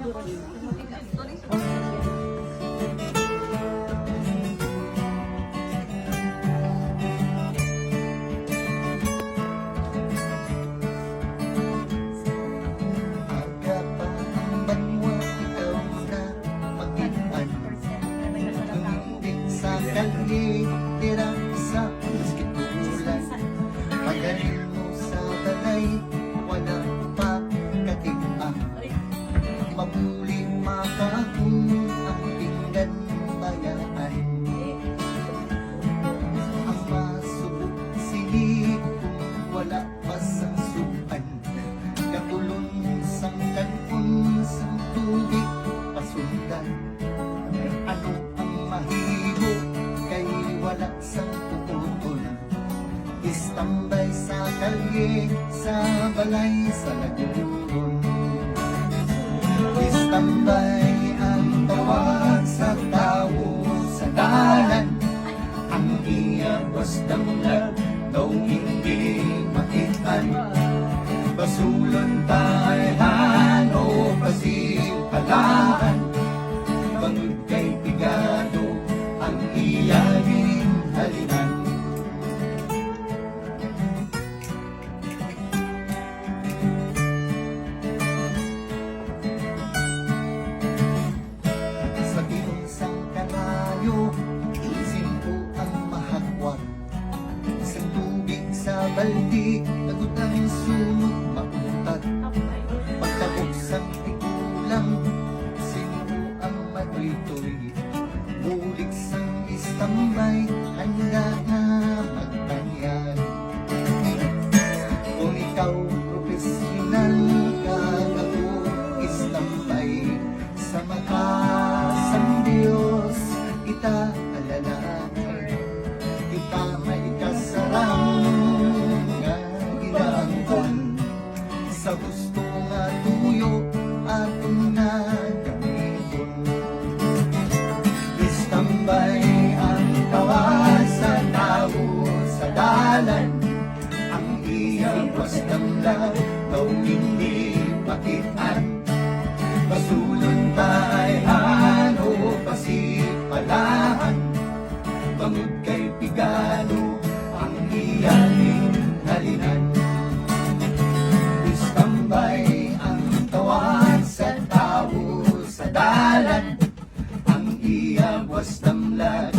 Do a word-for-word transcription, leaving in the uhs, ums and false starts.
Aga pa ang banwa, ikaw na mag-iwan. Tumindig sa kalye, dira sa basketbolan. Paghalin mo sa balay, wala pa katig-ang. Mabuli makahon ang pinggan bayaan. Ang masubo sini kung wala pa sang suan. Katulon sang kan-on sang tubig pasundan. Ano ang mahimo kay wala sang puuton? Istambay sa kalye, sa balay, sa laguron. Istambay ang tawag sa tawo sa dalan. Ang iya buwas damlag daw hindi makit-an. Basulon ta ay hano pasipalaan. Bangod kay pigado ang iya ginhalinan. Sa tiong sang kalayo, sin-o ang mahagwat? Sang tubig sa baldi, lagot ang sumot mautat. Pagtabok sang tigulang, sin-o ang matoy-toy? Bulig sang istambay, handa nga magtanyag. Kung ikaw profesional ka, ako istambay. Sa mata sang Dios kita alalahan, kita may kasarang nga ginaangkon. Sa husto nga tuyo aton na gamiton. Istambay ang tawag sa tawo sa dalan. Ang iya buwas damlag daw hindi makit-an. Basulon ta ay hano pasipalaan. Bangod kay pigado ang iya ginhalinan. Istambay ang tawag sa tawo sa dalan. Ang iya buwas damlag